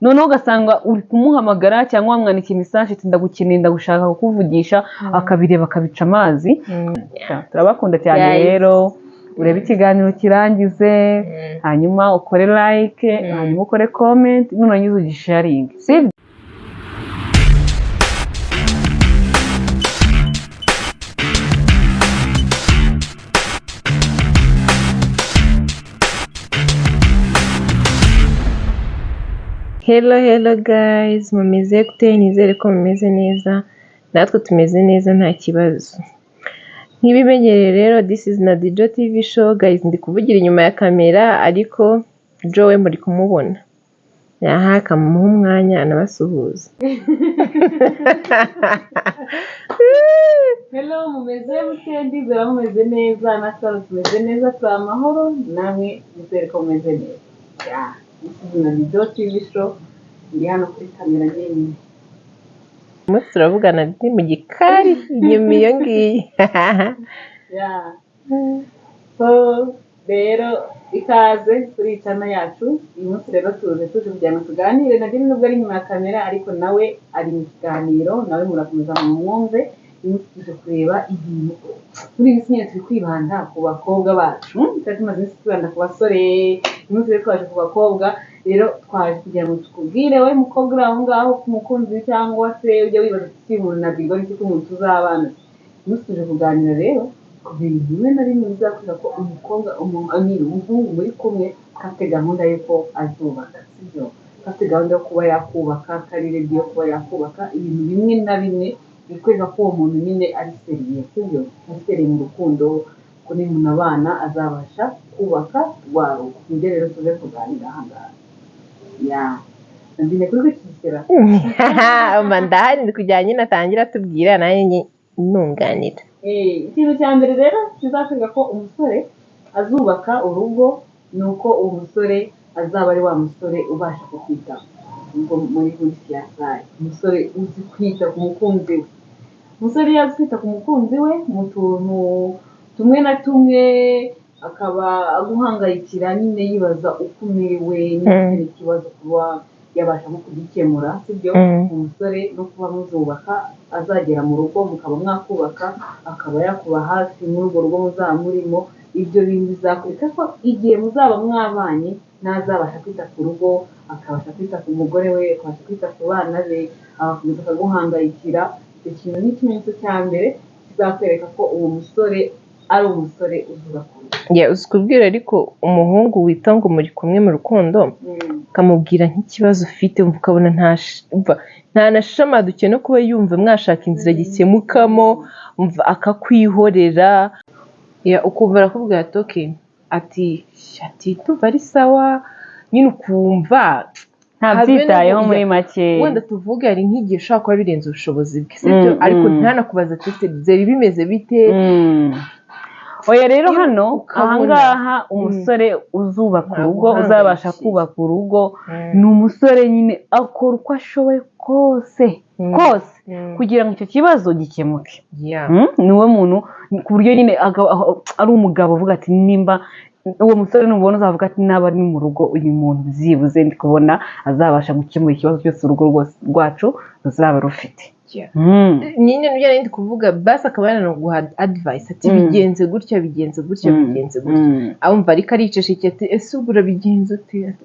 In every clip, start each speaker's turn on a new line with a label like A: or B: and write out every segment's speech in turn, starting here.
A: Noneho ugasanga uri kumuhamagara cyangwa wamwandikiye message ati ndagukeneye, ndagushaka kukuvugisha, akabireba akabica amazi. Turabakunda cyane.
B: Guys.
A: Rero urebe ikiganiro kirangize, hanyuma ukore like, hanyuma ukore comment, nurangiza ugisharinge, sibyo?
B: Hello, hello guys, mumeze gute? Nizere ko mumeze neza, natwe tumeze neza, nta kibazo. Nk'ibimenyereye rero, this is Nadijo TV show. Guys, ndi kuvugira inyuma ya kamera, ariko Joe we muri kumubona. Aha kamuha umwanya anabasuhuza.
A: Hello, mumeze mute? Ndizera mumeze neza, natwe tumeze neza, turi amahoro, namwe nizere ko mumeze neza. Yeah, this is Nadijo TV show, ndi hano kuri kamera njyenyine.
B: Umunsi turavugana ndi mu gikari inyuma iyo ngiyo.
A: Yeah. So rero ikaze kuri iyi channel yacu. Uyu munsi rero tuje kugira ngo tuganire na Dini, nubwo ari inyuma ya kamera ariko nawe ari mu kiganiro, nawe murakomeza mumwumve. Uyu munsi tuje kureba ibintu muri iyi minsi nyine turi kwibanda ku bakobwa bacu. Twari tumaze iminsi twibanda ku basore, uyu munsi rero twaje ku bakobwa. Rero twaje kugira ngo tukubwire wowe mukobwa uri aho ngaho ku mukunzi, cyangwa se ujya wibaza uti umuntu nabwirwa n'iki ko umuntu tuzabana. Uyu munsi tuje kuganira rero ku bintu bimwe na bimwe bizakwereka ko umukobwa I mean, umuhungu muri kumwe afite gahunda y'uko azubaka, sibyo? Afite gahunda yo kuba yakubaka, ko ari ready yo kuba yakubaka. Ibintu bimwe na bimwe bikwereka ko uwo muntu nyine ari sérieux, sibyo? Ari sérieux mu rukundo, ko nimunabana azabasha kubaka rwa rugo. Nibyo rero tuze kuganira aha ngaha. Ya Nadine, kuri gushyikira.
B: Umva, ndahari, ndi kugira nyine atangira atubwira, nanjye nunganira.
A: Ikintu cya mbere rero kizakwereka ko umusore azubaka urugo ni uko uwo musore azaba ari wa musore ubasha kukwitaho. Ubwo muri fiançailles, umusore uzi kwita ku mukunzi we, umusore iyo azi kwita ku mukunzi we mu tuntu tumwe na tumwe, akaba aguhangayikira nyine, yibaza uko umerewe, niba ufite ikibazo kuba yabasha nko kugikemura, sibyo? Umusore no kuba muzubaka, azagera mu rugo mukaba mwakubaka, akaba yakuba hafi muri urwo rugo muzaba murimo. Ibyo bintu bizakwereka ko igihe muzaba mwabanye ntazabasha kwita ku rugo, akabasha kwita ku mugore we, akabasha kwita ku bana be, agakomeza akaguhangayikira. Icyo kintu ni ikimenyetso cya mbere kizakwereka ko uwo musore ari umusore uzubaka urugo.
B: Yeah, uzi kubwira ariko umuhungu wita ngo muri kumwe mu rukundo, ukamubwira nk'ikibazo ufite, umva ukabona umva, nta na shamaduke no kuba yumva mwashaka inzira gikemukamo, umva akakwihorera. Yeah, ukumva arakubwira ati okay, ati ndumva ari sawa nyine, ukumva
A: ntabyitayeho
B: Habe no-
A: muri make.
B: Wenda tuvuge hari nk'igihe ushobora kuba birenze ubushobozi bwe, sibyo? Ariko ntanakubaza ati ese byari bimeze bite?
A: Oya rero
B: Iyo
A: hano
B: ukabona-
A: ahangaha umusore uzubaka
B: Ntabwo
A: urugo, uzabasha
B: uhangayikishije.
A: kubaka urugo, ni umusore nyine akora uko ashoboye kose kose kugira ngo icyo kibazo gikemuke. Niwe muntu ku buryo nyine ari umugabo uvuga ati nimba uwo musore nubona uzavuga ati naba ari mu rugo uyu muntu byibuze ndi kubona azabasha gukemura ikibazo cyose urugo rwose rwacu ruzaba rufite.
B: Nyine nibyo nari ndi kuvuga, basi akaba yanaguha advice ati bigenze gutya, bigenze gutya, bigenze gutya. Abumva ariko aricecekeye ati ese ubwo urabigenza ute?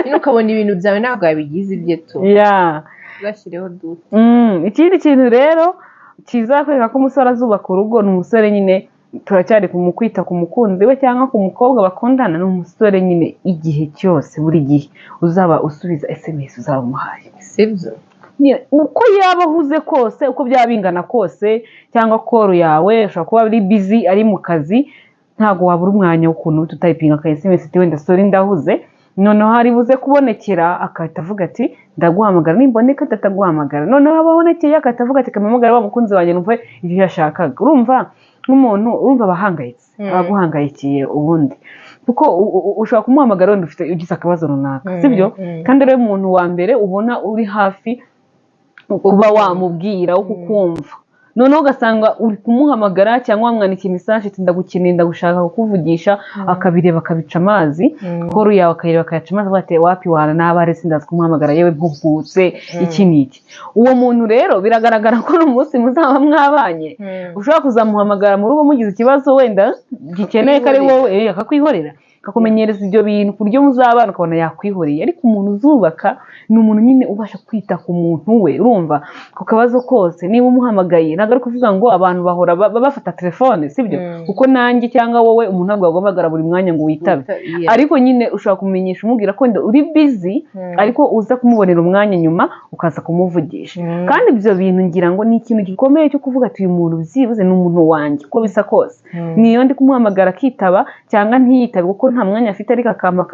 B: Nyine ukabona ibintu byawe ntabwo yabigize ibye tu. Bashyireho dute.
A: Ikindi kintu rero kizakwereka ko umusore azubaka urugo ni umusore nyine, turacyari mu kwita ku mukunzi we cyangwa ku mukobwa bakundana, ni umusore nyine igihe cyose, buri gihe uzaba usubiza SMS uzaba umuhaye.
B: Sibyo?
A: Nyine, uko yaba ahuze kose, uko byaba bingana kose, cyangwa call yawe ashobora kuba ari busy, ari mu kazi, ntabwo wabura umwanya w'ukuntu tutayipinga aka SMS ati wenda sorry ndahuze. Noneho hari buze kubonekera agahita avuga ati ndaguhamagara nimboneka, ndataguhamagara. Noneho aba abonekeye agahita avuga ati kampamagara wa mukunzi wanjye numve ibyo yashakaga. Urumva nk'umuntu urumva aba ahangayitse, aba aguhangayikiye ubundi, kuko ushobora kumuhamagara wenda ufite ugize akabazo runaka, sibyo? Kandi rero umuntu wa mbere ubona uri hafi kuba wamubwira wo kukumva Noneho ugasanga uri kumuhamagara cyangwa wamwandikiye message ati ndagukeneye, ndagushaka kukuvugisha, akabireba akabica amazi, call yawe akayireba akayaca amazi, avuga ati wapi wana nabare sindaza kumuhamagara, yewe mpugutse iki n'iki. Uwo muntu rero biragaragara ko n'umunsi muzaba mwabanye ushobora kuzamuhamagara mu rugo mugize ikibazo wenda gikeneye ko ari wowe, akakwihorera, akakumenyereza ibyo bintu ku buryo muzabana ukabona yakwihoreye. Ariko umuntu uzubaka ni umuntu nyine ubasha kwita ku muntu we, urumva, ku kabazo kose. Niba umuhamagaye, ntabwo ari kuvuga ngo abantu bahora bafata telefone, sibyo? Kuko nanjye cyangwa wowe, umuntu ntabwo yaguhamagara buri mwanya ngo witabe. Ariko nyine ushobora kumumenyesha umubwira ko wenda uri busy, ariko uza kumubonera umwanya nyuma ukaza kumuvugisha. Kandi ibyo bintu ngira ngo ni ikintu gikomeye cyo kuvuga ati uyu muntu byibuze ni umuntu wanjye uko bisa kose, niyo ndi kumuhamagara akitaba cyangwa ntiyitabe kuko nta mwanya afite, ariko akampa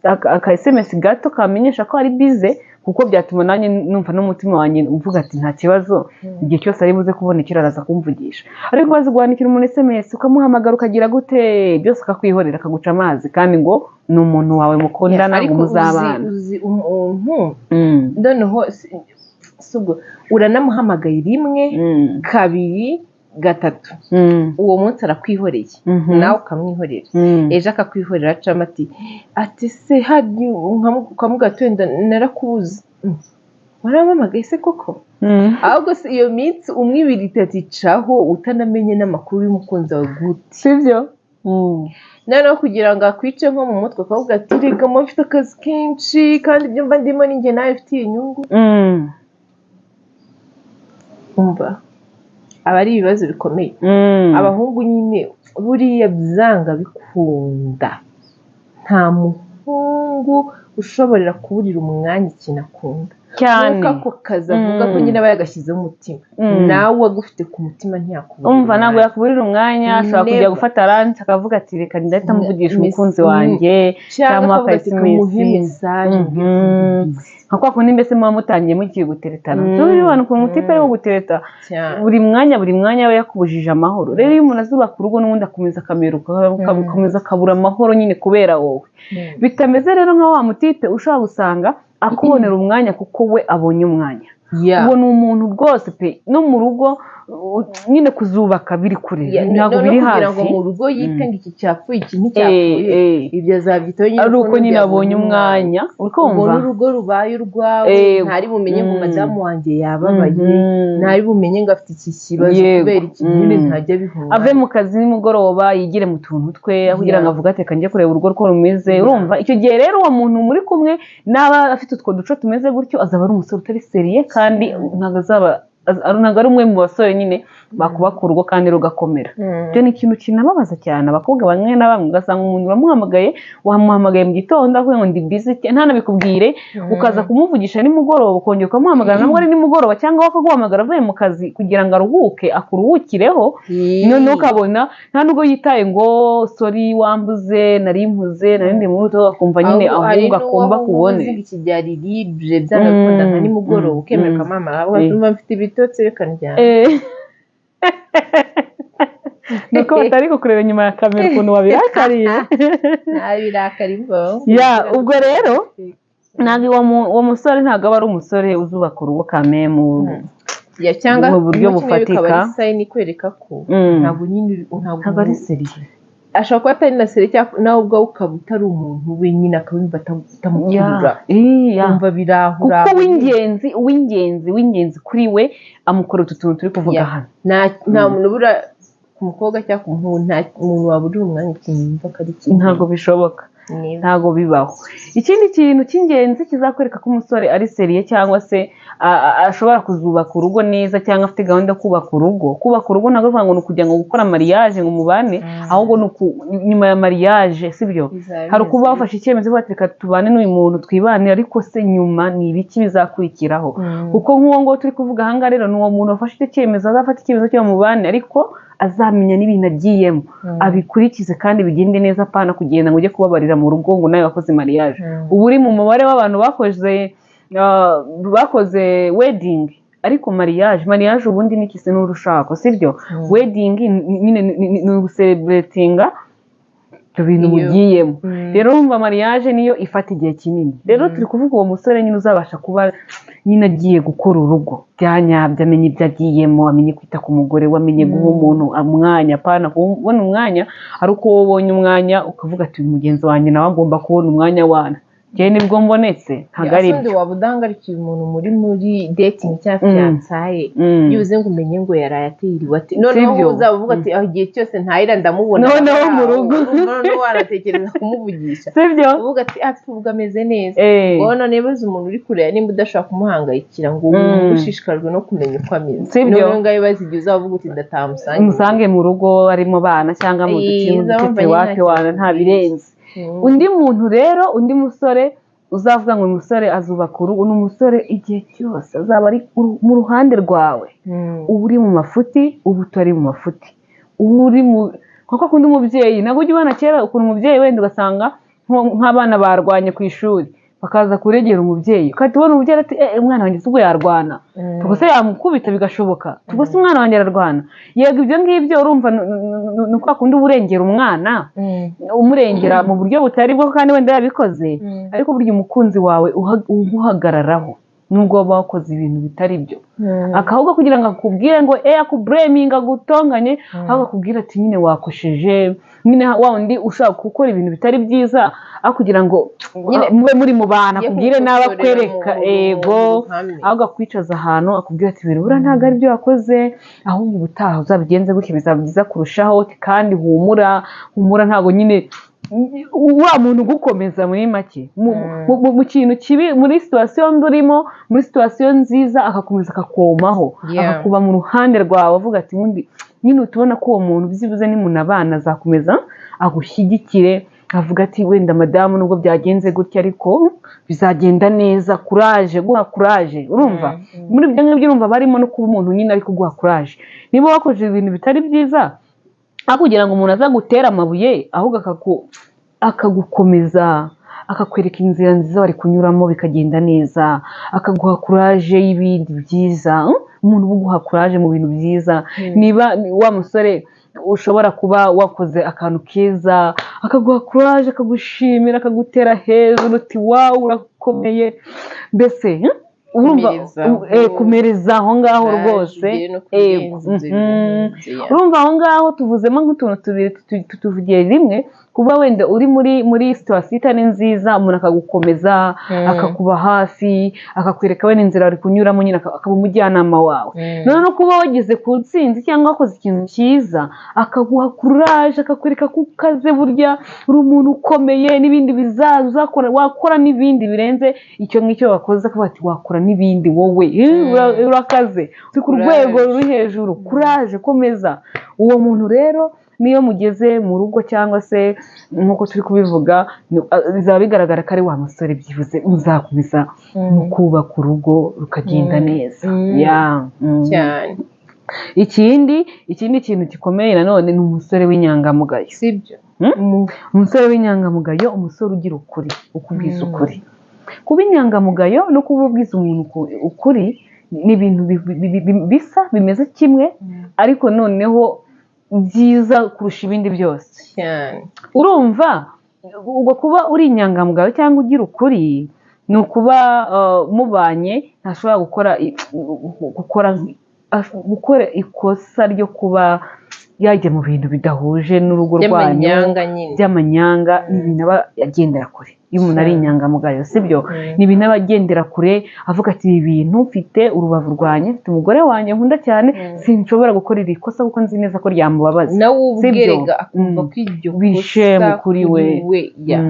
A: aka SMS gato kamenyesha ko ari busy, kuko byatuma nanjye numva n'umutima wanjye mvuga ati nta kibazo, igihe cyose ari buze kubonekera araza kumvugisha. Ariko bazi guhanikira umuntu SMS, ukamuhamagara, ukagira gute, byose akakwihorera, akaguca amazi, kandi ngo ni umuntu wawe mukundana, ngo
B: Ariko uzi
A: muzabana.
B: Uzi umuntu noneho si ubwo uranamuhamagaye rimwe, kabiri, gatatu, uwo munsi arakwihoreye, nawe ukamwihorera, ejo akakwihorera, acamo ati se hari ukamubwira ati wenda narakubuze. Warampamagaye se koko? Ahubwo se iyo minsi umwe, ibiri, itatu icaho utanamenye n'amakuru y'umukunzi wawe gute?
A: Sibyo?
B: Noneho kugira ngo akwice nko mu mutwe, akavuga ati reka mba mfite akazi kenshi, kandi ibyo mba ndimo ni njye nawe bifitiye inyungu. Umva, aba ari ibibazo bikomeye. Abahungu nyine buriya byanga bikunda, nta muhungu ushoborera kuburira umwanya ikintu akunda.
A: Cyane.
B: Nk'uko ako kazi avuga ko nyine aba yagashyizeho umutima, nawe agufite ku mutima ntiyakuburira
A: Umva, ntabwo
B: umwanya.
A: yakuburira umwanya. Ashobora kujya
B: Never.
A: gufata lunch akavuga ati reka ndahita mvugisha umukunzi wanjye,
B: cyangwa
A: cyangwa
B: akavuga ati
A: aka
B: kamuhe
A: SMS.
B: message.
A: Nka kwa kundi mbese muba mutangiye mugiye guteretana, tubibona ukuntu umutipe ari gutereta
B: Cyane.
A: buri mwanya, buri mwanya aba yakubujije amahoro. Rero iyo umuntu azubaka urugo n'ubundi akomeza akameruka, akomeza akabura amahoro nyine kubera wowe. Bitameze rero nka wa mutipe ushobora gusanga akubonera umwanya kuko we abonye umwanya. Uwo ni umuntu rwose pe, no mu rugo nyine kuzubaka biri kure, ntabwo
B: No
A: biri
B: kugira ngo
A: hafi.
B: mu rugo yite ngo iki cyapfuye, iki nticyapfuye, ibyo azabyitaho nyine
A: ari
B: kuko
A: uko
B: n'undi
A: nyine abonye umwanya,
B: ubwo
A: ukumva
B: n'urugo rubaye urwawe, ntari bumenye ngo madamu wanjye yababaye, ntari bumenye ngo afite iki kibazo kubera iki nyine, ntajya abiha umwanya.
A: Ave mu kazi nimugoroba yigire mu tuntu twe, aho kugira ngo avuge ati reka njye kureba urugo uko rumeze. Urumva, icyo gihe rero uwo muntu muri kumwe naba afite utwo duco tumeze gutyo, azaba ari umusore utari sérieux, kandi ntabwo ari umwe mu basore nyine bakubaka urugo kandi rugakomera. Ibyo ni ikintu kinababaza cyane abakobwa bamwe na bamwe, ugasanga umuntu uramuhamagaye, wamuhamagaye mu gitondo avuga ngo ndi busy, ntanabikubwire, ukaza kumuvugisha nimugoroba, ukongera ukamuhamagara nabwo ari nimugoroba, cyangwa we akaguhamagara avuye mu kazi kugira ngo aruhuke, akuruhukireho, noneho ukabona nta nubwo yitaye ngo sorry wambuze, nari mpuze, nari ndi muri uto, akumva nyine
B: Ahubwo hari
A: ahubwo akumva
B: n'uwo
A: kubone.
B: uzi ngo iki byari libre, byanga bikunda nka nimugoroba ukemera ukamuhamagara, avuga ati umva mfite ibitotsi, reka ndyame.
A: Nuko batari kukureba inyuma ya kamera ukuntu wabirakariye.
B: Ntabirakari mbo.
A: Ya, ubwo rero ntabwo uwo musore ntabwo aba ari umusore uzubaka urugo kamemu.
B: Ya, cyangwa
A: mu buryo
B: rimwe kimwe bikaba
A: bufatika.
B: ari sign ikwereka ko ntabwo nyine ntabwo
A: Ntabwo ari sérieux.
B: Ashobora kuba atari na sérieux, cyangwa nawe ubwawe ukaba utari umuntu we nyine, akaba yumva utamukurura,
A: Ya.
B: kumva birahura.
A: Kuko uw'ingenzi kuri we amukora utu tuntu turi kuvuga
B: Ya.
A: hano.
B: Nta muntu ubura ku mukobwa cyangwa ku muhungu, nta muntu waburira umwanya ikintu yumva ko ari ikintu.
A: Ntabwo bishoboka. Ntabwo bibaho. Ikindi kintu cy'ingenzi kizakwereka ko umusore ari sérieux cyangwa se ashobora kuzubaka urugo neza cyangwa afite gahunda yo kubaka urugo, kubaka urugo ntabwo ari ukuvuga ngo ni ukugira ngo gukora mariage ngo mubane, ahubwo ni nyuma ya mariage, sibyo?
B: Bizaba
A: Hari ukuba
B: bimeze
A: wafashe icyemezo uvuga ati reka tubane n'uyu muntu twibane, ariko se nyuma ni ibiki bizakurikiraho? Kuko nk'uwo nguwo turi kuvuga aha ngaha rero ni uwo muntu wafashe icyo cyemezo, azafata icyemezo cyo mubane, ariko azamenya n'ibintu agiyemo, abikurikize kandi bigende neza, apana kugenda ngo ujye kubabarira mu rugo ngo nawe wakoze mariage. Uba uri mu mubare w'abantu bakoze wedding, ariko mariage ubundi ni ikisi n'urushako, sibyo? Wedding nyine ni ugucelebratinga.
C: Ibyo bintu mugiyemo. Rero urumva mariage niyo ifata igihe kinini. Rero turi kuvuga uwo musore nyine uzabasha kuba nyine agiye gukora urugo bya nyabyo, amenye ibyo agiyemo, amenye kwita ku mugore we, amenye guha umuntu umwanya. Apana kubona umwanya ari uko wowe ubonye umwanya ukavuga ati uyu mugenzi wanjye nawe agomba kubona umwanya wana, njyewe nibwo mbonetse, ntabwo ari
B: Ese
C: byo.
B: Waba udahangarikiye umuntu muri dating cyangwa fiançailles, byibuze ngo umenye ngo yaraye atiriwe ate, noneho
C: Sibyo.
B: uzaba uvuga ati aho igihe cyose ntahira ndamubona.
C: Noneho mu rugo.
B: Noneho wanatekereza kumuvugisha,
C: Sibyo.
B: uvuga ati ati ubwo ameze neza. Wowe none baza umuntu uri kureba nimba udashobora kumuhangayikira ngo wumve ushishikajwe no kumenya uko ameze.
C: Sibyo.
B: Noneho ngaho ibaze igihe uzaba uvuga uti ndataha musange.
C: Umusange mu rugo arimo bana cyangwa mu dukintu
B: Uzaba
C: dutete
B: wumva nyine
C: wapi
B: nta
C: wana
B: kintu
C: nta birenze. Undi muntu rero, undi musore uzavuga ngo uyu musore azubaka urugo, ni umusore igihe cyose azaba ari mu ruhande rwawe. Uba uri mu mafuti, uba utari mu mafuti, uba uri mu nkuko akunda umubyeyi. Ntabwo ujya ubona kera ukuntu umubyeyi wenda ugasanga nk'abana barwanye ku ishuri, bakaza kuregera umubyeyi, ugahita ubona umubyeyi ati "Eh, umwana wanjye si ubwo yarwana? Ubwo se yamukubita bigashoboka? Ubwo se umwana wanjye ararwana?" Yego, ibyo ngibyo urumva ni kwa kundi uba urengera umwana, umurengera mu buryo butari bwo kandi wenda yabikoze. Ariko burya umukunzi wawe uguhagararaho nubwo waba wakoze ibintu bitari byo, akahubwo kugira ngo akubwire ngo akublaminga, agutonganye, ahubwo akubwira ati nyine wakosheje nyine, wa wundi ushaka gukora ibintu bitari byiza, aho kugira ngo
B: Nyine
C: mube muri mu bantu
B: ugiye
C: akubwire nabi
B: kugukosorera
C: akwereka
B: mu
C: ego
B: ruhame.
C: Ahubwo akwicaza ahantu akubwira ati ibintu buriya ntabwo ari byo wakoze, ahubwo ubutaha uzabigenze gutya bizaba byiza kurushaho, kandi humura, humura, ntabwo nyine wa muntu ugukomeza muri make mu kintu kibi, muri situation mbi urimo, muri situation nziza agakomeza akakomaho, akakuba mu ruhande rwawe, avuga ati ubundi nyine utubona ko uwo muntu byibuze nimunabana azakomeza agushyigikire, avuga ati wenda madamu nubwo byagenze gutya ariko bizagenda neza, courage, guha courage. Urumva muri ibyo ngibyo urumva barimo no kuba umuntu nyine ari kuguha courage niba wakoze ibintu bitari byiza, aho kugira ngo umuntu aza gutere amabuye, ahubwo akagukomeza, akakwereka inzira nziza wari kunyuramo bikagenda neza, akaguha courage y'ibindi byiza. Umuntu uba uguha courage mu bintu byiza, niba wa musore ushobora kuba wakoze akantu keza, akaguha courage, akagushimira, akagutera hejuru uti wow, urakomeye mbese, Urumva
B: Kumereza aho.
C: Kumereza aho ngaho rwose.
B: Ugere no
C: Ego.
B: kurenza ibyo bintu, yeah.
C: Urumva aho ngaho tuvuzemo nk'utuntu tubiri, tutuvugiye rimwe: kuba wenda uri muri situation itari nziza, umuntu akagukomeza, akakuba hafi, akakwereka wenda inzira wari kunyuramo nyine, akaba umujyanama wawe. Noneho no kuba wageze ku ntsinzi cyangwa wakoze ikintu cyiza, akaguha courage, akakwereka ko ukaze, burya uri umuntu ukomeye, n'ibindi bizaza uzakora, wakora n'ibindi birenze icyo ngicyo wakoze, akavuga ati wakora n'ibindi wowe. Urakaze, uri ku rwego
B: Courage.
C: ruri hejuru, courage, komeza. Uwo muntu rero niyo mugeze mu rugo cyangwa se nk'uko turi kubivuga, bizaba bigaragara ko ari wa musore byibuze muzakomeza mu kubaka urugo rukagenda neza. Yeah.
B: Cyane.
C: Ikindi kintu gikomeye nanone ni umusore w'inyangamugayo.
B: Sibyo.
C: Umusore w'inyangamugayo, umusore ugira ukuri, ukubwiza ukuri. Kuba inyangamugayo no kuba ubwiza umuntu ukuri ni ibintu bisa, bimeze kimwe, ariko noneho byiza kurusha ibindi byose.
B: Cyane.
C: Urumva ubwo kuba uri inyangamugayo cyangwa ugira ukuri ni ukuba mubanye ntashobora gukora ikosa ryo kuba yajya mu bintu bidahuje n'urugo rwanyu,
B: by'amanyanga nyine.
C: By'amanyanga. Ni ibintu aba agendera kure iyo umuntu ari inyangamugayo, sibyo? Ni ibintu aba agendera kure, avuga ati ibi bintu mfite urubavu rwanjye, mfite umugore wanjye nkunda cyane, sinshobora gukora iri kosa kuko nzi neza ko ryamubabaza.
B: Nawe ubwe
C: Sibyo?
B: rega akumva ko iryo
C: Bishemu
B: kosa
C: kuri we.
B: Yeah.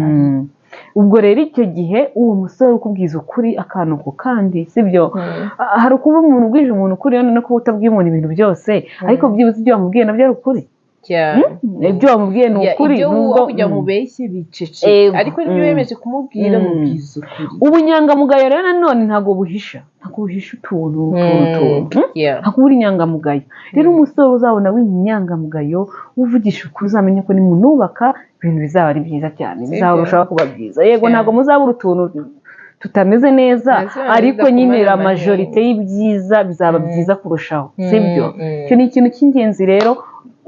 C: Ubwo rero icyo gihe uwo musore ukubwiza ukuri akantu ku kandi, sibyo? Hari ukuba umuntu ubwije umuntu ukuri no kuba utabwiye umuntu ibintu byose, ariko byibuze ibyo wamubwiye nabyo ari ukuri.
B: Cyane.
C: Ibyo wamubwiye ni
B: Yeah,
C: ukuri
B: ibyo
C: nubwo
B: aho kugira ngo mubeshye bicece, ariko nibyo wiyemeje kumubwira, mubwiza ukuri.
C: Ubunyangamugayo rero nanone ntabwo buhisha utuntu utuntu utuntu. Ntabwo uri inyangamugayo. Rero umusore uzabona w'inyangamugayo, uvugisha ukuri, uzamenya ko nimunubaka ibintu bizaba ari byiza cyane,
B: Sibyo?
C: bizarushaho kuba byiza. Yego,
B: Cyane.
C: ntabwo muzabura utuntu tutameze neza,
B: Nazo
C: ariko
B: biza
C: nyine
B: kumara
C: la majorité y'ibyiza bizaba byiza kurushaho, sibyo? Icyo ni ikintu cy'ingenzi rero.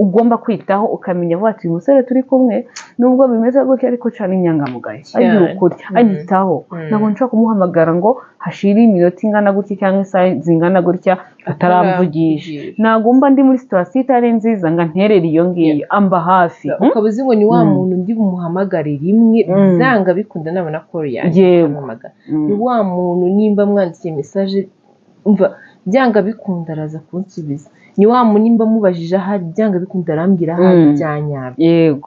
C: ugomba kwitaho, ukamenya vuba ati uyu musore turi kumwe nubwo bimeze gutya ariko cyane inyangamugayo, agira ukuri, anyitaho, ntabwo nshobora kumuhamagara ngo hashire iminota ingana gutya cyangwa isaha zingana gutya ataramvugisha. Ntabwo mba ndi muri situation itari nziza ngo anterere iyo ngiyo, amba hafi.
B: Ukaba uzi ngo ni wa muntu ndi bumuhamagare rimwe, byanga bikunda nabona call yanjye akampamagara. Ni wa muntu nimba mwandikiye message, umva, byanga bikunda araza kunsubiza. Ni wa muntu nimba mubajije ahari, byanga bikunda arambwira ahari bya nyabyo.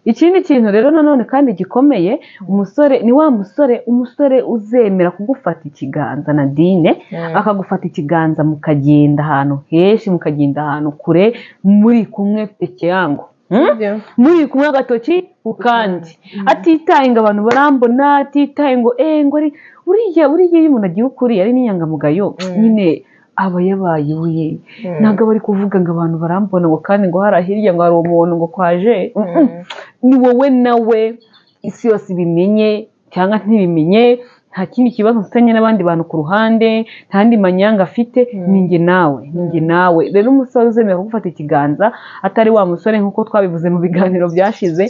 C: Ikindi kintu rero nanone kandi gikomeye, umusore ni wa musore, umusore uzemera kugufata ikiganza, Nadine, akagufata ikiganza mukagenda ahantu henshi, mukagenda ahantu kure muri kumwe peke yangu. Muri kumwe agatoki ku kandi, atitaye ngo abantu barambona, atitaye ngo ngo ari buriya. Buriya iyo umuntu agiye ukuri ari n'inyangamugayo, nyine aba yabaye we, ntabwo aba ari kuvuga ngo abantu barambona, ngo kandi ngo hariya hirya ngo hari umuntu ngo kwaje. Ni wowe nawe, isi yose ibimenye cyangwa ntibimenye, nta kindi kibazo mfitanye n'abandi bantu ku ruhande, nta yandi manyanga afite, ni njye nawe, ni njye nawe. Rero umusore uzemera kugufata ikiganza, atari wa musore nk'uko twabivuze mu biganiro byashize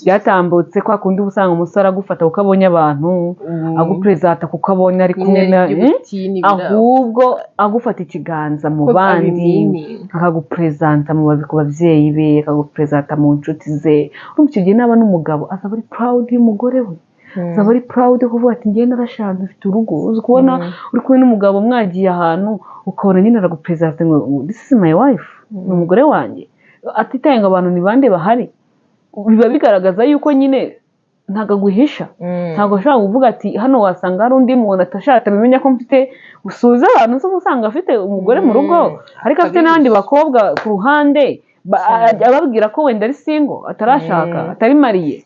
C: byatambutse, kwa kundi uba usanga umusore agufata kuko abonye abantu, aguperezanta kuko abonye ari kumwe na, ahubwo agufata ikiganza mu bandi, akaguperezanta ku babyeyi be, akaguperezanta mu nshuti ze. Urumva icyo gihe naba n'umugabo azaba ari proud y'umugore we, azaba ari proud yo kuvuga ati njyewe narashatse, mfite urugo. Uzi kubona uri kumwe n'umugabo mwagiye ahantu, ukabona nyine araguperezanta ngo "This is my wife", ni umugore wanjye, atitaye ngo abantu ni bande bahari. Biba bigaragaza yuko nyine ntabwo aguhisha, ntabwo ashobora kuvuga ati hano wasanga hari undi muntu atashatse abimenya ko mfite. Usuhuza abantu se usanga afite umugore mu rugo, ariko afite n'abandi bakobwa ku ruhande, ababwira ko wenda ari single, atarashaka, atari marié.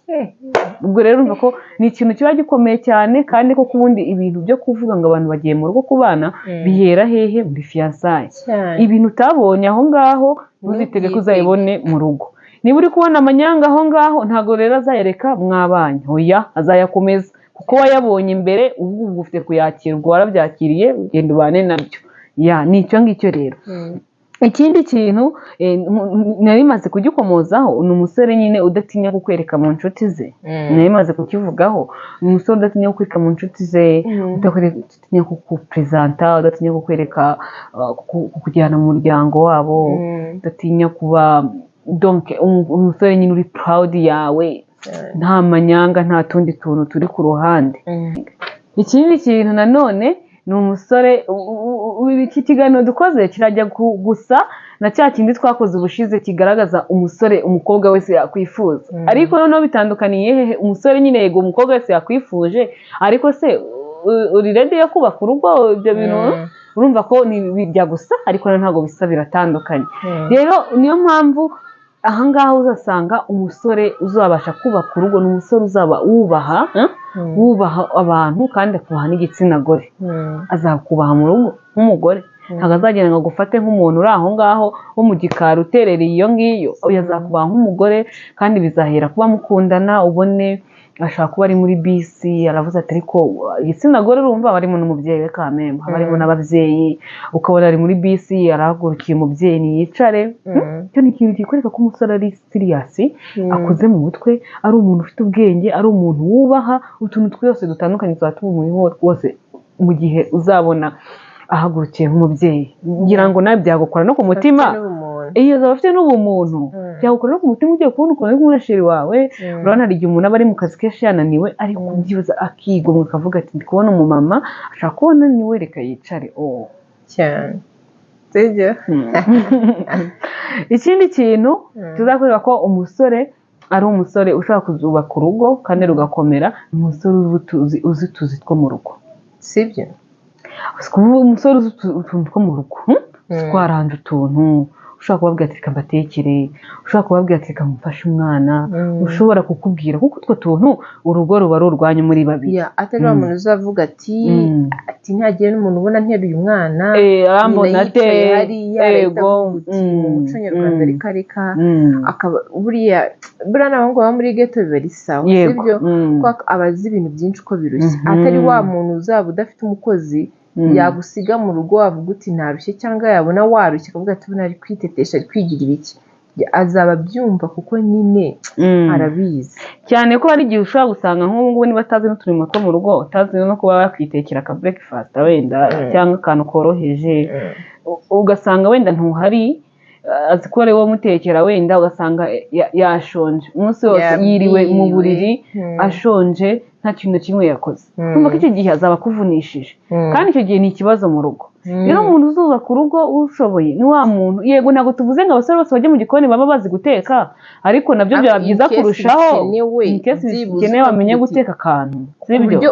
C: Ubwo rero urumva ko ni ikintu kiba gikomeye cyane. Kandi koko ubundi ibintu byo kuvuga ngo abantu bagiye mu rugo kubana bihera hehe? Muri fiançailles. Ibintu utabonye aho ngaho ntuzitege ko uzayibone mu rugo. Niba uri kubona amanyanga aho ngaho, ntabwo rero azayereka mwabanye, oya, azayakomeza kuko wayabonye imbere. Ubu ubu ufite kuyakirwa, warabyakiriye, ugenda ubane nabyo. Ya, ni icyo ngicyo rero. Ikindi kintu nari maze kugikomozaho, ni umusore nyine udatinya kukwereka mu nshuti ze. Nari maze kukivugaho, ni umusore udatinya kukwereka mu nshuti ze, udatinya kukuperezanta, udatinya kukwereka, kukujyana mu muryango wabo, udatinya kuba, donc umusore nyine uri proud yawe, nta manyanga, nta tundi tuntu turi ku ruhande. Ikindi kintu nanone ni umusore, iki kiganiro dukoze kirajya gusa na cya kindi twakoze ubushize kigaragaza umusore umukobwa wese yakwifuza. Ariko noneho bitandukaniye hehe? Umusore nyine, yego, umukobwa wese yakwifuje, ariko se uri ready yo kubaka urugo? Ibyo bintu urumva ko ni bijya gusa, ariko ntabwo bisa, biratandukanye. Rero niyo mpamvu ahangaha uzasanga umusore uzabasha kubaka urugo ni umusore uzaba wubaha, wubaha abantu kandi akubaha n'igitsina gore. Azakubaha mu rugo nk'umugore, ntabwo azagenda ngo agufate nk'umuntu uri aho ngaho wo mu gikari uterereye iyo ngiyo. Oya, azakubaha nk'umugore, kandi bizahera kuba mukundana, ubone ashobora kuba ari muri bisi aravuze ati ariko igitsina gore, urumva haba harimo n'umubyeyi we kamembe, haba harimo n'ababyeyi, ukabona ari muri bisi arahagurukiye umubyeyi ntiyicare. Icyo ni ikintu kikwereka ko umusore ari serious, akuze mu mutwe, ari umuntu ufite ubwenge, ari umuntu wubaha. Utuntu twose dutandukanye tuba tumuriho rwose mu gihe uzabona ahagurukiye nk'umubyeyi. Ngira ngo nawe byagukora no ku mutima. Iyo azaba afite n'ubumuntu, byagukora no ku mutima ugiye kubona ukuntu ari kumwe na chéri wawe. Urabona hari igihe umuntu aba ari mu kazi kenshi yananiwe, ariko byibuze akigomwa akavuga ati ndi kubona umumama ashobora kuba ananiwe, reka yicare, oh.
B: Cyane, sibyo?
C: Ikindi kintu tuzakwereka ko umusore ari umusore ushobora kuzubaka urugo kandi rugakomera, ni umusore uzi utuzi two mu rugo.
B: Sibyo?
C: Umusore uzi utuntu two mu rugo, twaranje utuntu, ushobora kubabwira ati reka mbatekere, ushobora kubabwira ati reka mufashe umwana, ushobora kukubwira, kuko utwo tuntu urugo ruba ari urwanyu muri babiri.
B: Ya, atari wa muntu uzavuga ati ati ntihagire n'umuntu ubona nteruye umwana,
C: arambona
B: nyina
C: ate?
B: Yicaye hariya, arahita avuga uti mu muco nyarwanda, reka reka. Akaba buriya n'abahungu baba muri ghetto biba ari sawa, sibyo? Kuko aba azi ibintu byinshi uko birushya. Atari wa muntu uzaba udafite umukozi, yagusiga mu rugo wavuga uti narushye, cyangwa yabona warushye akavuga ati ubu ari kwitetesha, ari kwigira ibiki. Azaba abyumva kuko nyine arabizi.
C: Cyane ko hari igihe ushobora gusanga nk'ubu ngubu niba atazi n'uturimo two mu rugo, utazi no kuba yakwitekera aka breakfast wenda cyangwa akantu koroheje, ugasanga wenda ntuhari, azi ko ari wowe umutekera, wenda ugasanga yashonje umunsi wose, yiriwe mu buriri ashonje, nta kintu na kimwe yakoze. Urumva ko icyo gihe azaba akuvunishije, kandi icyo gihe ni ikibazo mu rugo. Rero umuntu uzubaka urugo ushoboye ni wa muntu, yego, ntabwo tuvuze ngo abasore bose bajye mu gikoni baba bazi guteka, ariko nabyo byaba
B: In
C: byiza
B: case
C: kurushaho
B: bikenewe,
C: in case
B: byibuze
C: bikenewe bamenye
B: ukavuga uti,
C: guteka akantu,
B: ku
C: sibyo?
B: buryo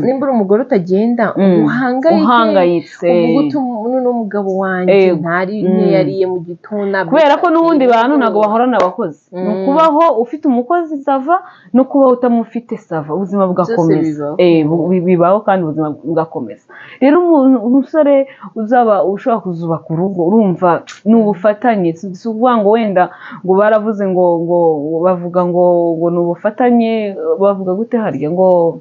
B: nimba uri umugore utagenda uhangayike,
C: uhangayitse,
B: uvuga uti uno mugabo wanjye ntari ntiyariye mu gitondo.
C: Kubera ko n'ubundi bantu ntabwo bahorana abakozi. Ni ukubaho ufite umukozi ça va, no kubaho utamufite ça va, ubuzima bugakomeza.
B: Bibaho.
C: Bibaho kandi ubuzima bugakomeza. Rero umuntu, umusore uzaba ushobora kuzubaka urugo, urumva ni ubufatanye. Si ukuvuga ngo wenda ngo baravuze ngo bavuga ngo ni ubufatanye, bavuga gute harya, ngo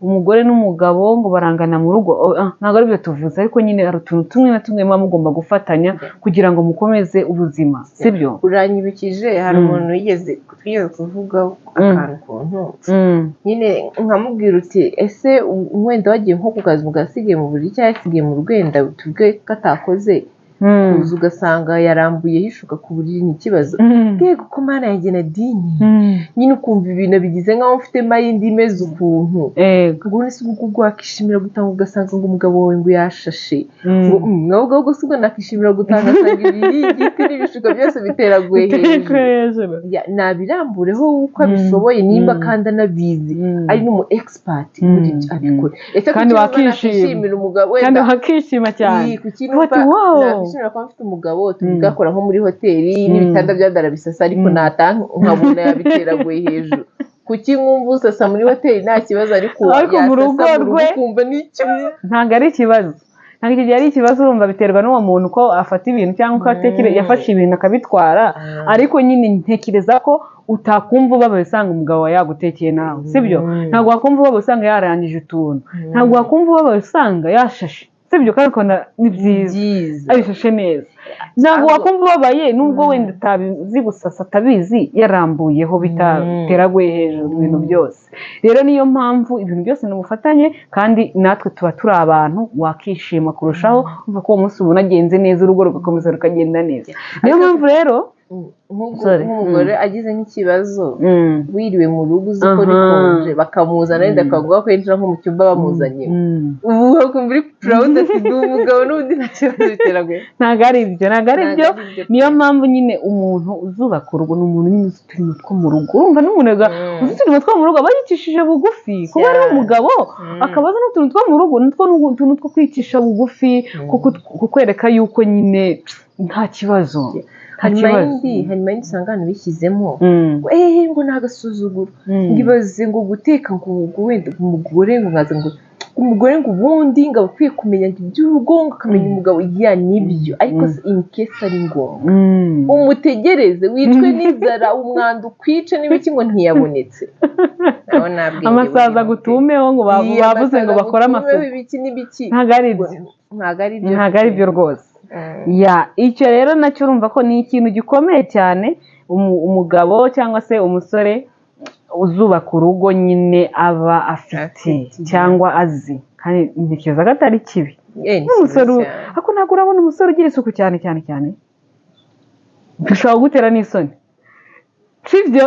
C: umugore n'umugabo ngo barangana mu rugo. Oh, ah, ntabwo aribyo tuvuze, ariko nyine hari utuntu tumwe na tumwe muba mugomba gufatanya kugira ngo mukomeze ubuzima, sibyo?
B: Uranyibukije, hari umuntu twigeze kuvuga akantu ukuntu nyine nkamubwira uti: "Ese wenda wagiye nko ku kazi, umugabo asigaye mu buriri cyangwa yasigaye mu rugo, wenda tuvuge ko atakoze, kuza ugasanga yarambuyeho ishuka ku buriri, ni ikibazo?" Yego ko Mana yanjye Nadine, nyine ukumva ibintu bigize nk'aho mfite mayindi imeze ukuntu. Ngo none se ubwo wakishimira gutanga ugasanga ngo umugabo wawe ngo yashashe? Ngo nabwo ubwo si ubwo nakishimira gutanga asanga ibiringiti n'ibishuka byose biteraguye hejuru?
C: Hejuru.
B: Nabirambureho uko abishoboye, nimba kandi anabizi, ari n'umu expert muri ibyo, abikora. Ese
C: Kandi
B: kuki numva
C: wakishima.
B: nakishimira umugabo
C: Kandi
B: wenda
C: wakishima cyane.
B: Iyi, kuki
C: Uti,
B: numva
C: wow.
B: nakishimira kuba mfite umugabo, tuvuge akora nko muri hoteli, n'ibitanda byadarabisasa, ariko nataha nkabona yabiteraguye hejuru? Kuki nkumva usasa muri hoteli nta kibazo, ariko
C: Ariko mu
B: yasasa
C: rugo
B: mu rugo
C: rwe
B: ukumva ni ikibazo?
C: Ntabwo ari ikibazo, ntabwo icyo gihe ari ikibazo. Urumva biterwa n'uwo muntu uko afata ibintu cyangwa uko yafashe ibintu akabitwara. Ariko nyine ntekereza ko utakumva ubabaye usanga umugabo wawe yagutekeye nawe, sibyo? Ntabwo wakumva ubabaye usanga yarangije utuntu, ntabwo wakumva ubabaye usanga yashashe, sibyo? Kandi ukabona ni byiza,
B: byiza,
C: abishashe neza. Ntabwo wakumva ubabaye nubwo wenda utabizi gusasa, atabizi, yarambuyeho bitateraguye hejuru ibintu byose. Rero niyo mpamvu ibintu byose ni ubufatanye, kandi natwe tuba turi abantu, wakishima kurushaho umva ko uwo munsi ubona agenze neza, urugo rugakomeza rukagenda neza. Niyo mpamvu rero Sorry.
B: Nk'umugore agize nk'ikibazo, wiriwe mu rugo uzi ko rikonje, bakamuzana wenda bakavuga ko yinjira nko mu cyumba bamuzanye, ubu ukumva uri proud ati: "Ndi umugabo n'ubundi nta kibazo biteraguye."
C: Ntabwo ari ibyo, ntabwo ari
B: Ntabwo
C: byo.
B: ari ibyo.
C: Niyo mpamvu nyine umuntu uzubaka urugo ni umuntu nyine uzi uturimo two mu rugo. Urumva n'umuntu uzi uturimo two mu rugo aba yicishije bugufi kuba ari umugabo, akaba azi n'utuntu two mu rugo, nutwo ni utuntu two kwicisha bugufi, kukwereka yuko nyine nta kibazo, nta
B: Hari
C: kibazo.
B: mayindi usanga abantu bishyizemo ngo eee, ngo ni agasuzuguro, ngo ibaze ngo guteka, ngo wenda umugore ngo nkaza, ngo umugore ngo ubundi ngo aba akwiye kumenya ngo iby'urugo, ngo akamenya umugabo. Ya, nibyo, ariko se in case ari ngombwa, umutegereze wicwe n'inzara, umwanda ukwice n'ibiki, ngo ntiyabonetse? Nawe nta bwenge
C: Amasazi
B: burimo pe.
C: agutumeho ngo
B: Iya,
C: bavuze ngo
B: amasazi
C: bakore
B: agutumeho
C: amasuku.
B: Ibiki n'ibiki.
C: Ntabwo ari ibyo.
B: Ntabwo ari byo.
C: Ntabwo ari byo rwose. Ya, icyo rero nacyo urumva ko ni ikintu gikomeye cyane umugabo cyangwa se umusore uzubaka urugo nyine aba afite
B: Afite.
C: cyangwa azi, kandi ntekereza ko atari kibi.
B: Ni
C: N'umusore
B: kibi cyane.
C: Ariko ntabwo urabona umusore ugira isuku cyane cyane cyane, bishobora kugutera n'isoni, sibyo?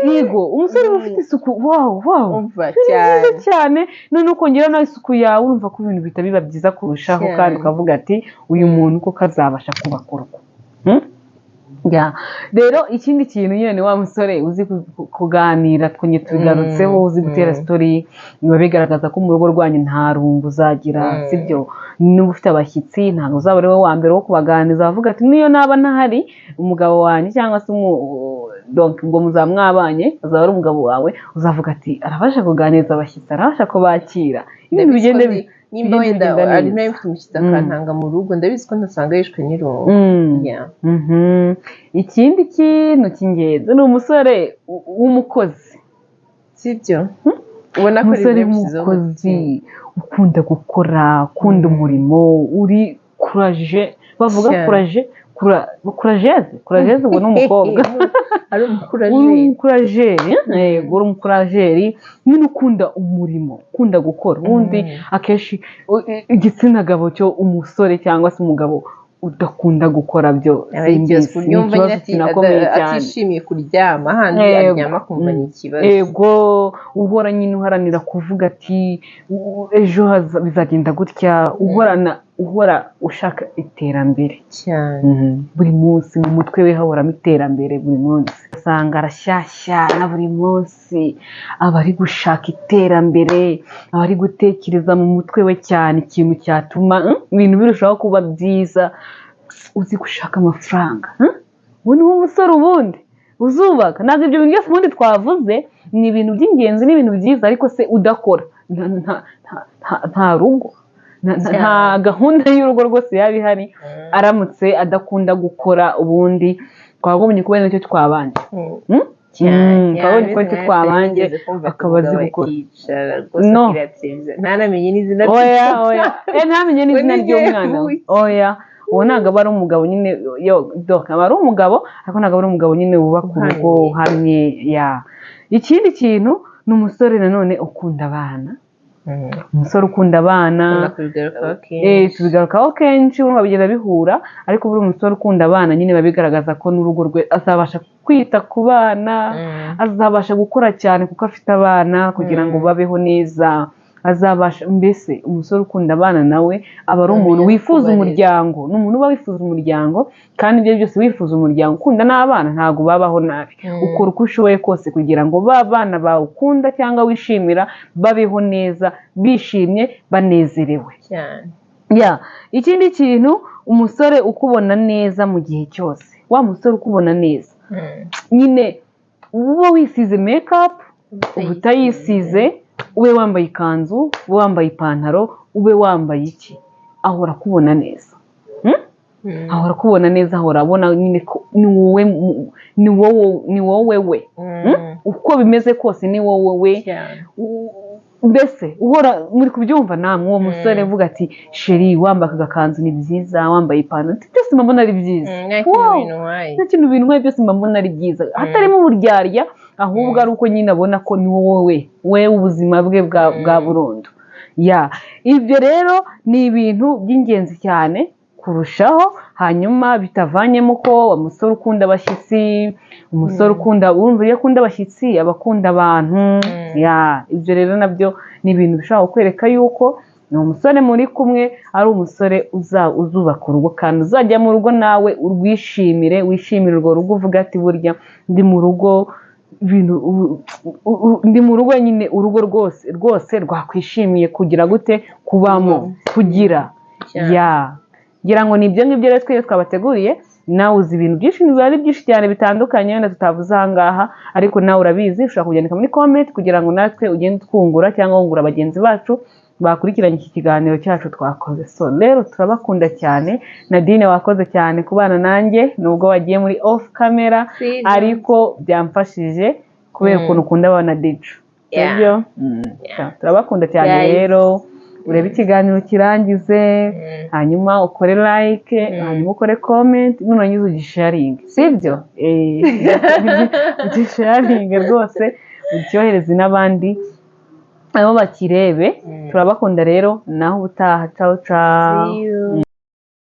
C: Yego, umusore uba ufite isuku, wow.
B: Umva
C: Ni byiza
B: cyane.
C: cyane. None ukongera nawe isuku yawe, urumva ko ibintu bihita biba byiza kurushaho.
B: Cyane.
C: Kandi ukavuga ati: "Uyu muntu koko azabasha kubaka urugo." Ya. Rero ikindi kintu nyine ni wa musore uzi kuganira, twongeye tubigarutseho, uzi gutera story, biba bigaragaza ko mu rugo rwanyu nta rungu uzagira, sibyo? Niba ufite abashyitsi, ntabwo uzaba ari wowe wa mbere wo kubaganiriza, bavuga ati: "Niyo naba ntahari, umugabo wanjye cyangwa se donc ubwo muzaba mwabanye, azaba ari umugabo wawe", uzavuga ati: "Arabasha kuganiriza abashyitsi, arabasha kubakira", ibintu
B: Ndabizi ko
C: bigende
B: nimba
C: bigende
B: wenda
C: bigenda
B: ari
C: neza.
B: nawe mfite umushyitsi akantanga mu rugo, ndabizi ko ntasanga yishwe n'irungu. Yeah.
C: Ikindi kintu cy'ingenzi ni umusore w'umukozi.
B: Sibyo? Ubona ko ari
C: Umusore
B: ibintu bishyizeho
C: w'umukozi,
B: umutima.
C: ukunda gukora, ukunda umurimo, uri kuraje, bavuga.
B: Cyane.
C: Kuraje, kurajeuse, courageuse ubwo ni umukobwa.
B: Ari umucourageux.
C: Uri umucourageux, yego, uri umucourageux nyine, ukunda umurimo, ukunda gukora. Ubundi akenshi igitsina gabo cyo, umusore cyangwa se umugabo udakunda gukora byo
B: Aba ari ikibazo,
C: simbizi,
B: ku
C: ni
B: buryo wumva nyine
C: ikibazo kinakomeye cyane.
B: Atishimiye kuryama ahandi, aryama akumva ni ikibazo.
C: Ego, uhora nyine uharanira kuvuga ati "Ejo bizagenda gutya", uhorana, uhora ushaka iterambere.
B: Cyane.
C: Buri munsi mu mutwe we hahoramo iterambere. Buri munsi usanga arashyashyana, buri munsi aba ari gushaka iterambere, aba ari gutekereza mu mutwe we cyane ikintu cyatuma ibintu birushaho kuba byiza, uzi gushaka amafaranga. Ubu ni wo musore ubundi uzubaka. Ntabwo ibyo bintu byose ubundi twavuze ni ibintu by'ingenzi, ni ibintu byiza, ariko se udakora nta rugo, nta gahunda y'urugo rwose yaba ihari aramutse adakunda gukora. Ubundi twakagombye kuba nicyo twabanje.
B: Cyane.
C: Twabonye ko nicyo twabanje, akaba azi gukora. No.
B: Ntanamenye n'izina.
C: Oya, oya, ntamenye n'izina
B: Ngo niryo
C: ry'umwana we.
B: yavuye.
C: Oya, uwo ntabwo aba ari umugabo nyine. Yo donc aba ari umugabo, ariko ntabwo aba ari umugabo nyine wubaka urugo
B: Uhamye.
C: uhamye. Ya, ikindi kintu ni umusore nanone ukunda abana, umusore ukunda abana.
B: Ukunda kubigarukaho kenshi.
C: Tubigarukaho kenshi, urumva bigenda bihura, ariko buri umusore ukunda abana nyine biba bigaragaza ko n'urugo rwe azabasha kwita ku bana, azabasha gukora cyane kuko afite abana kugira ngo babeho neza, azabasha mbese, umusore ukunda abana nawe aba ari umuntu
B: Amenya
C: wifuza
B: kubarera.
C: umuryango, ni umuntu uba wifuza umuryango. Kandi ibyo byose, wifuza umuryango ukunda n'abana, ntabwo babaho nabi. Ukora uko ushoboye kose kugira ngo ba bana bawe ukunda cyangwa wishimira babeho neza, bishimye, banezerewe.
B: Cyane.
C: Ya, ikindi kintu, umusore ukubona neza mu gihe cyose, wa musore ukubona neza nyine, uba wisize makeup, uba utayisize, ube wambaye ikanzu, ube wambaye ipantaro, ube wambaye iki, ahora akubona neza. Ahora akubona neza, ahora abona nyine ko ni wowe, ni wowe, ni wowe we. Uko bimeze kose ni wowe we.
B: Cyane.
C: Mbese uhora muri kubyumva namwe, uwo musore uvuga ati "Chéri, wambaye aka gakanzu ni byiza, wambaye ipantaro", byose mba mbona ari byiza.
B: Nta kintu
C: Wow!
B: bintwaye.
C: Nta kintu bintwaye, byose mba mbona ari byiza, hatarimo uburyarya, ahubwo ari uko nyine abona ko ni wowe we, ubuzima bwe bwa burundu. Ya, ibyo rero ni ibintu by'ingenzi cyane kurushaho. Hanyuma bitavanyemo ko umusore ukunda abashyitsi, umusore ukunda, urumva iyo akunda abashyitsi aba akunda abantu. Ya, ibyo rero nabyo ni ibintu bishobora kukwereka yuko ni umusore muri kumwe ari umusore uzubaka urugo, kandi uzajya mu rugo nawe urwishimire, wishimire urwo rugo, uvuga ati "Burya ndi mu rugo, ibintu ndi mu rugo nyine, urugo rwose rwose rwakwishimiye kugira gute, kubamo, kugira."
B: Cyane.
C: Ya, ngira ngo ni ibyo ngibyo rero twese twabateguriye. Nawe uzi ibintu byinshi, biba ari byinshi cyane bitandukanye wenda tutavuze aha ngaha, ariko nawe urabizi, ushobora kubyandika muri comment kugira ngo natwe ugende twungura cyangwa wungura bagenzi bacu bakurikiranye iki kiganiro cyacu twakoze. So rero turabakunda cyane. Nadine, wakoze cyane kubana nanjye nubwo wagiye muri off camera, ariko byamfashije kubera ukuntu ukunda abana dicu. Sibyo? Turabakunda cyane.
B: Guys.
C: Rero urebe ikiganiro kirangize, hanyuma ukore like, hanyuma ukore comment, nurangiza ugisharinge, sibyo? Ugisharinge rwose, ucyohereze n'abandi nabo bakirebe. Turabakunda rero, naho ubutaha. Ciao ciao.
B: See you.